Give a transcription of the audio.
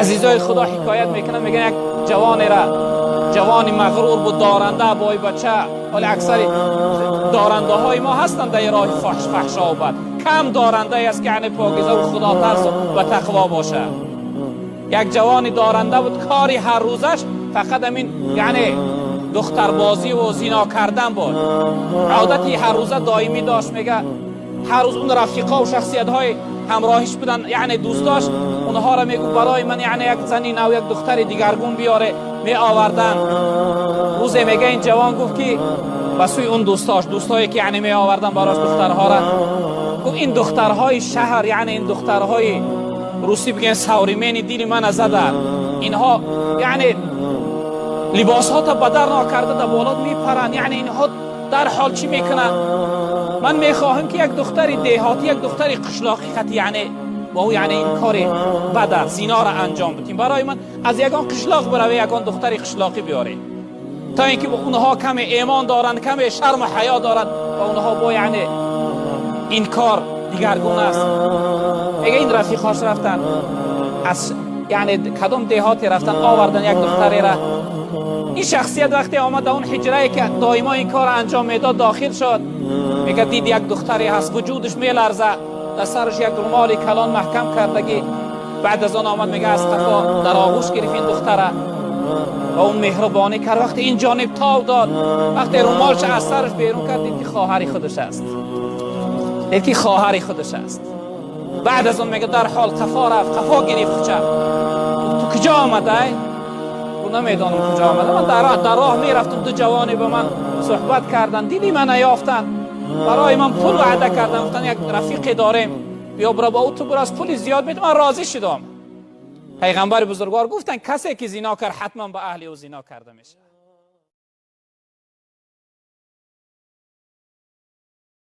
Азизои Худо, ҳикоят мекунам, мегӯян, як ҷавонера, ҷавони мағрур буд, доранда, бой бача. Ҳоли аксари дорандаҳои мо ҳастанд дар роҳи фаҳшо ва бад. Кам дорандае аст, ки яъне покиза ва худотарс ва тақво бошад. Як ҷавони доранда буд, кори ҳар рӯзаш фақат ҳамин, яъне духтарбозӣ ва зино кардан буд. Одати ҳаррӯза доимӣ дошт. Мега, ҳар рӯз он рафиқо ва шахсиятҳои ҳамроҳиш буданд, яъне дӯст дошт онҳоро, мегӯ, барои ман яъне як зани нав, як духтари дигаргун биёре. Меоварданд. Рӯзе, мега, ин ҷавон гуфт, ки ба сӯи он дӯстош, дӯстое ки яъне меоварданд барош духтарҳоро, гуфт: «Ин духтарҳои шаҳр, яъне ин духтарҳои русӣ бигӯем, современный, дили мана заданд. Инҳо яъне либосҳото ба дар накарда дар болот мепаранд. Яъне инҳо дар ҳол чӣ мекунанд? Ман мехоҳам, ки як духтари деҳотӣ, як духтари қишлоқӣ хати яъне бо ӯ яъне ин кори бада, зинора анҷом бидим. Барои ман аз ягон қишлоқ бираве, ягон духтари қишлоқӣ биёре, то ин ки онҳо каме эмон доранд, каме шарму ҳаё доранд ва онҳо бо яъне ин кор дигаргун аст». Мега, ин рафиқош рафтанд, аз яъне кадом деҳоте рафтан, овардан як духтарера. Ин шахсият вақте омад, дар он ҳиҷрае ки доимо ин кор анҷом медод, дохил шуд. Мега, дид, як духтаре ҳаст, вуҷудаш меларза, дар сараш як румоли калон маҳкам кардагӣ. Баъд аз он омад, мега, аз қафо дар оғӯш гирифт ин духтара ва он меҳрубонӣ кард. Вақте ин ҷониб тов дод, вақте румолша аз сараш берун кард, дид, ки хоҳари худаш аст, дид, ки хоҳари худаш аст. Баъд аз он, мега, дар ҳол қафо рафт, қафо гирифт хуча. «Ту куҷо омадай?» «Намедонам куҷо омада. Ман дар роҳ мерафтам, ду ҷавоне ба ман суҳбат карданд, диди мана ёфтанд, барои ман пул ваъда карданд, гуфтанд, як рафиқе дорем, биё бира бо ӯ, ту бираз, пули зиёд медам. Ман розӣ шудам». Пайғамбари бузургвор гуфтанд, касе ки зино кард, ҳатман ба аҳли ӯ зино карда мешавад.